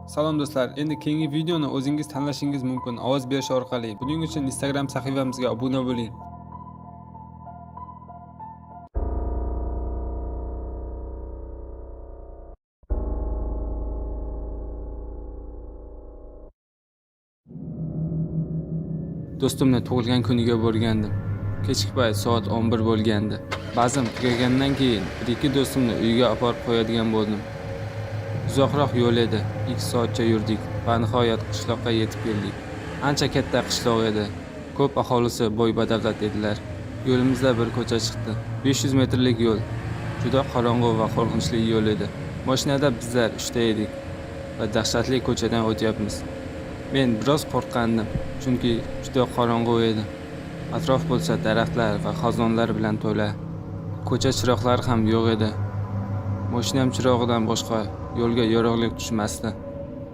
Salom do'stlar, endi keyingi videoni o'zingiz tanlashingiz mumkin ovoz berish orqali. Buning uchun Instagram sahifamizga obuna bo'ling. Do'stimni tug'ilgan kuniga borgandim. Kechki payt soat 11 bo'lgandi. Bazm tugagandan keyin bir ikki do'stimni uyga oborib qo'yadigan bo'ldim. Uzoqroq yo'l edi. 2 soatcha yurdik va nihoyat qishloqqa yetib keldik. Ancha katta qishloq edi. Ko'p aholisi boy badavlat edilar. Yo'limizda bir ko'cha chiqdi. 500 metrlik yo'l. Juda qorong'u va qo'rqinchli yo'l edi. Mashinada bizlar uchta edik va dahshatli ko'chadan o'tyapmiz. Men biroz qo'rqqandim, chunki juda qorong'u edi. Atrof bo'lsa daraxtlar va xazonlar bilan to'la. Ko'cha chiroqlari ham yo'q edi. Mashinam chirog'idan boshqa yo'lga yorug'lik tushmasdi.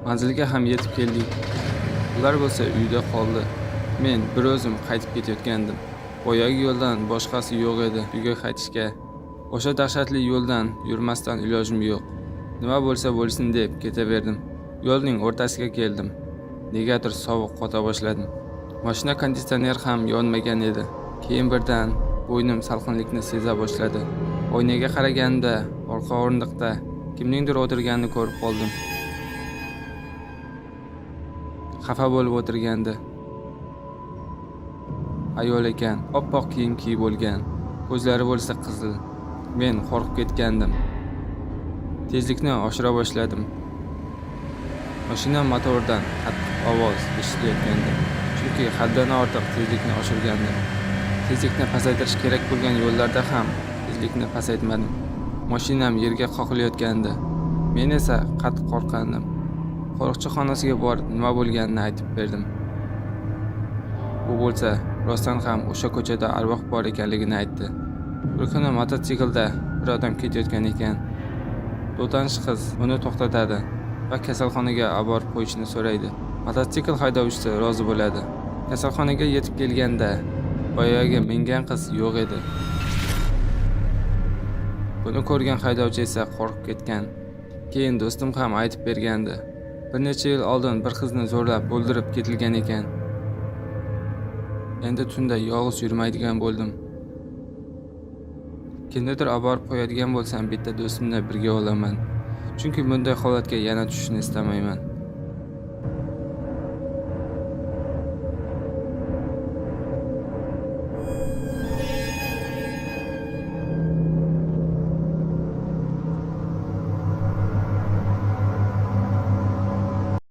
Manzilga ham yetib keldik. Ular bo'lsa uyda qoldi. Men bir o'zim qaytib ketayotgandim. Boyagi yo'ldan boshqasi yo'q edi uyga qaytishga. O'sha dahshatli yo'ldan yurmasdan ilojim yo'q. Nima bo'lsa bo'lsin deb ketaverdim. Yo'lning o'rtasiga keldim. Negadir sovuq qota boshladim. Mashina konditsioner ham yonmagan edi. Keyin birdan bo'ynim salqinlikni seza boshladi. Oynaga qaraganda orqa o'rindiqda kimningdir o'tirganini ko'rib qoldim. Xafa bo'lib o'tirgandi. Ayol ekan, oppoq kiyim kiyib olgan. Ko'zlari bo'lsa qizil. Men qo'rqib ketgandim. Tezlikni oshira boshladim. Mashina motoridan qattiq ovoz eshitilayotgandi. Chunki haddan ortiq tezlikni oshirgandim. Tezlikni pasaytirish kerak bo'lgan yo'llarda ham tezlikni pasaytmadim. Mashinam yerga qoqilayotgandi. Men esa qattiq qo'rqqandim. Qo'riqchi xonasiga borib nima bo'lganini aytib berdim. U bo'lsa rostdan ham o'sha ko'chada arvoh bor ekanligini aytdi. Bir kuni mototsiklda bir odam ketayotgan ekan. Notanish qiz uni to'xtatadi va kasalxonaga oborib qo'yishini so'raydi. Mototsikl haydovchisi rozi bo'ladi. Kasalxonaga yetib kelganda boyagi mingan qiz yo'q edi. Buni ko'rgan haydovchi esa qo'rqib ketgan. Keyin do'stim ham aytib bergandi. Bir necha yil oldin bir qizni zo'rlab o'ldirib ketilgan ekan. Endi tunda yolg'iz yurmaydigan bo'ldim. Kimnidir oborib qo'yadigan bo'lsam, bitta do'stimni birga olaman. Chunki bunday holatga yana tushishni istamayman.